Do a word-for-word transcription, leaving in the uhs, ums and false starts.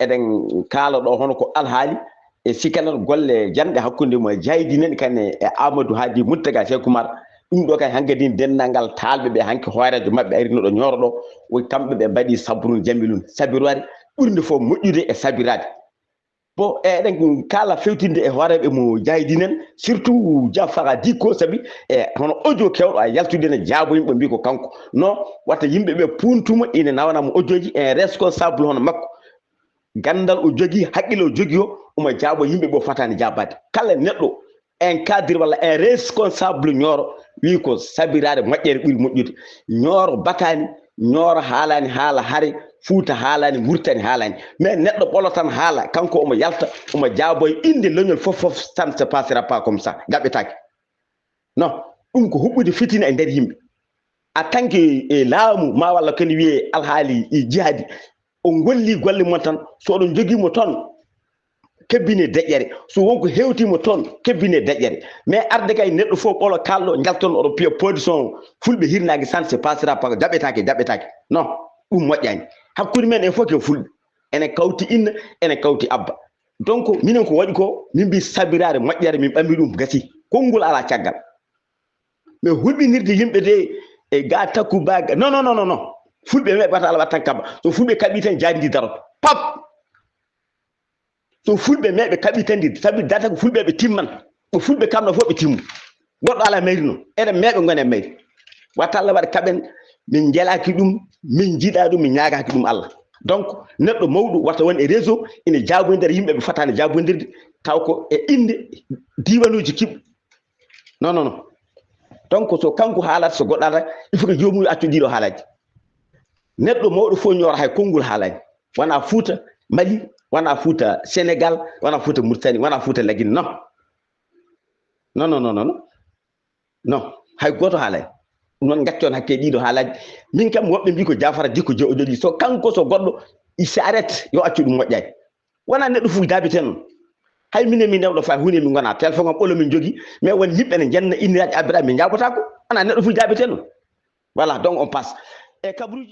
eɗen kaala ɗo hono ko alhaali e sikalan golle janɗe hakkunde mo e jaydi nen kan e Amadou Hadi Moutaga Cheikh Oumar. Ɗum ɗo kay hankadi denndangal taalɓe ɓe hanki hooreejo maɓɓe arino ɗo Ñooro ɗo, woy kamɓe ɓe mbaɗi sabrun jamilun, sabirwaade ɓurnde fof moƴƴude e sabiraade. Bon, eɗen kala fewtinde e hooreeɓe mo jaydi nen, surtout Jafara Dikko, sabi e hono audio kewɗo a yaltude ne jaabo yimɓe mbi ko kanko. No wata yimɓe ɓe puuntuma ina nawana mo audio ji, en responsable hono makko. Ganndal o jogi, haqqille o jogi o, omo jaabo yimɓe ɓe o fataani jaabaade. Kala neɗɗo, en cadre walla en responsable Ñooro, wi ko sabiraade moƴƴere ɓuri moƴƴude. Ñooro bataani, Ñooro haalaani haala hare, Fuuta haalaani, Murtani haalaani. Mais neɗɗo ɓolo tan haala, kanko omo yalta, omo jaabo e innde leñol fof, fof, ça ne se passera pas comme ça, jaɓɓetaake. Non, ɗum ko huɓɓude fitina e nder yimɓe. En tant que e laamu, ma walla kene wiyee alhaali e jihaadi, o golli golle mon tan, so oɗon jogii mo toon, kebbine deƴƴere. So won ko hewti mo toon, kebbine deƴƴere. Mais arde kay neɗɗo fof ɓolo kalɗo, njalton oɗo piya position fulɓe hirnaaki, ça ne se passera pas, jaɓɓetaake, jaɓɓetaake. Non, ɗum moƴƴaani. Hakkunde men en fof ko fulɓe. Ene kawti inna, ene kawti abba. Donc, minen ko waɗi ko, min mbi sabiraare moƴƴere, min ɓammi ɗum, gasi. Konngol alaa caggal. Mais hulɓinirde yimɓe de, e ga takku ba ga, non, non, non, non, non. Fulɓe meeɓata ala waɗtan kaba. So fulɓe kaɓi tan, jaadi ndi daroto. Pap! So fulɓe meeɓe kaɓi tan ndi, sabi data ko fulɓe ɓe timman. Ko fulɓe kamɗo fof ɓe timmu. Goɗɗo ala mayri noon. Eɗen meeɓe ngone e mayri. Watta Allah waɗa kaɓen, min njelaaki ɗum, min njiɗa ɗum, min ñaagaaki ɗum Allah. Donc, neɗɗo mawɗo wata won e réseau, ina jaaboyndira yimɓe ɓe fotaani jaaboyndirde, taw ko e innde diiwanuuji kiɓ. Non, non, non. Donc, so kanko haalata, so goɗɗo haalata, il faut que joomum accu ɗiɗo haalaaji. Neɗɗo mawɗo fof Ñooro hay konngol haalaani. Wona Fuuta Mali, wona Fuuta Sénégal, wona Fuuta Mauritanie, wona Fuuta Lagine, non. Non, non, non, non, non. Non, hay gooto haalaani. Ɗum noon, ngaccon hakke ɗiɗo haalaaji. Min kam, woɓɓe mbi ko Jafara Dikko je o jogii. So kanko, so goɗɗo, il s'arrête, yo accu ɗum moƴƴaani. Wona neɗɗo fof daabiten noon. Hay minen min newɗo fay huunde min ngona. Téléphone am ɓolo min jogii. Mais won yimɓe ne njenna inniraaji abbiraaɓe min njaabotaako. Wona neɗɗo fof daabiten noon. Voilà, donc on passe. E kabruuji